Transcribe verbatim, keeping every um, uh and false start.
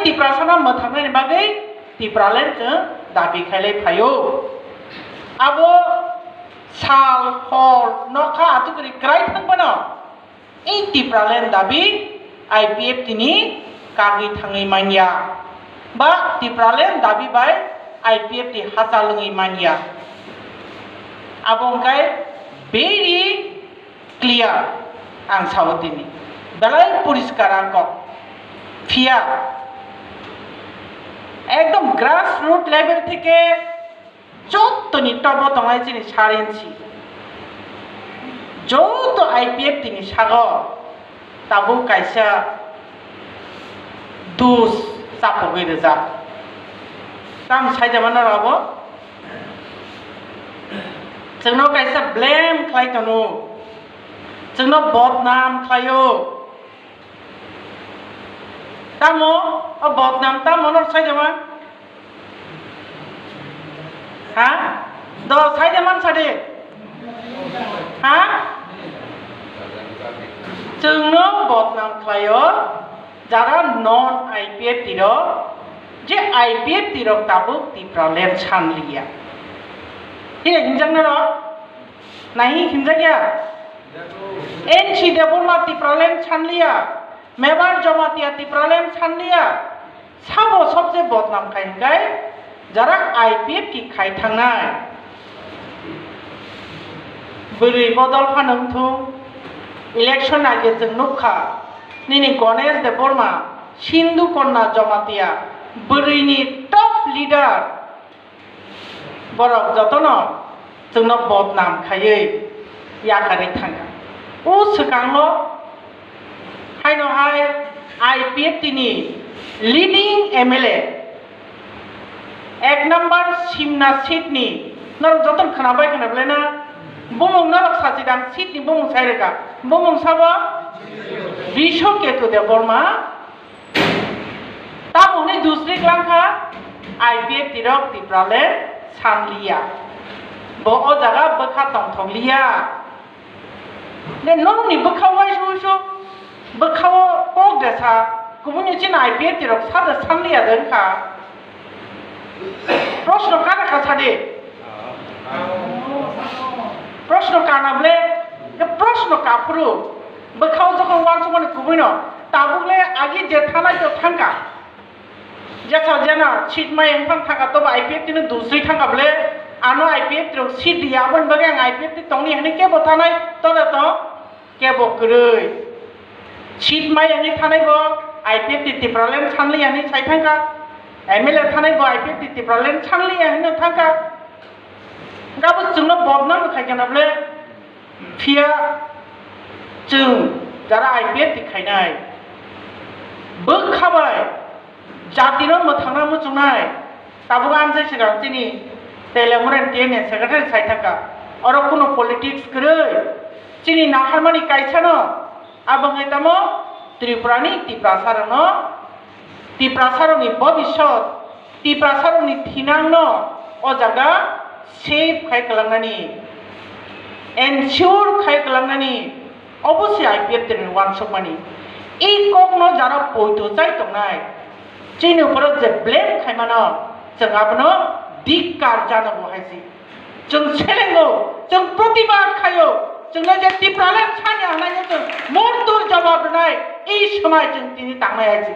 Tiprasano mwthangnaini bagwi Tipraland chwng dabi khailai phaio. Abo sal, hor, nokha, atukri kwrai thang phano, ei Tipraland dabi I P F T ni kagwi thangwi manya, ba Tipraland dabi bai I P F T hachal wngwi manya. Abo wngkha very clear, ang sao tini belai poriskar ang kok. Phiya ekdom grassroot level theke jottoni tobo tongnai chini sarinsi, joto I P F T ni sago tabuk kaisa dus chapogwi rijak. Tam saijama norok abo? Chwngno kaisa blame khlai tono, chwngno bodnam khlaio. Tamo o bodnam tamo no saijama? Ha? Do saijama sadi? Ha? Chwngno bodnam khlaio. Jara non I P F T rok, je I P F T rok tabuk Tipraland sanliya. Hine hinjakna rok? Nahi hinjakya? N C Debbarma Tipraland sanliya. Mebar Jamatia Tipraland sanliya. Sabo sobse bodnam khai hwnkhe jara I P F T khai thangnai. Bwrwi bodol phano wngthung, election age chwng nukha, nini Ganesh Debbarma, Sindhu Kanya Jamatia, bwrwini top leader, borok jotono chwngno bodnam khaiwi yakarwi thangkha. O swkango haino hai I P F T ni leading M L A, ek number Simna seat ni, norok jotono khwnabai khwna belai na, bumung norok sachi dang seat ni bumung sai rwkha, bumung sabo Biswa Ketu Debbarma, tamo hwnwi dusri klangkha, I P F T rok Tipraland sanliya, bo o jaga bwkha tongthokliya. De nokni bwkha uaisu uaisu, bwkhao kok de sa, kubuni chini I P F T rok sa de sanliya de wngkha. Proshno kana kha sadi? Proshno kana ble, ke proshno kaphuru, bwkhao jokhon uansukmani kubuino, tabuk le agi je thanai to thangkha. Jesa jena seat mai wngphang thangkha, tobo I P F T no dusri thangkha ble, ano I P F T rok seat riya, aboni bagwi ang I P F T tongni hwnwi kebo thanai, tole to kebo kwrwi. Seat mai wngwi thanai bo I P F T Tipraland sanliya hwnwi sai thangkha, M L A thanai bo I P F T Tipraland sanliya hwnwi thangkha. Gabo chwngno bodnam khai kana ble, phiya chwng jara I P F T khainai bwkha bai jatino mwthangna muchungnai. Tabuk amchai swkang chini Telemuren T N A secretary sai thangkha, oro kunu politics kwrwi, chini naharmani kaisano, abo wngkha tamo Tripurani Tiprasarokno, Tiprasarokni bobisot, Tiprasarokni thinangno o jaga save khai kwlangnani, ensure khai kwlangnani, obo se I P F T ni uansukmani. I kokno jara poito chai tongnai, chini uporo je blame khaimano, chwng abono dikkar janogo hai se. Chwng selengo, chwng protibad khaio, chwngno je Tipraland sani hwnai chwng mortor jawab rwnai, i swmai chwng tini tangnai hai se.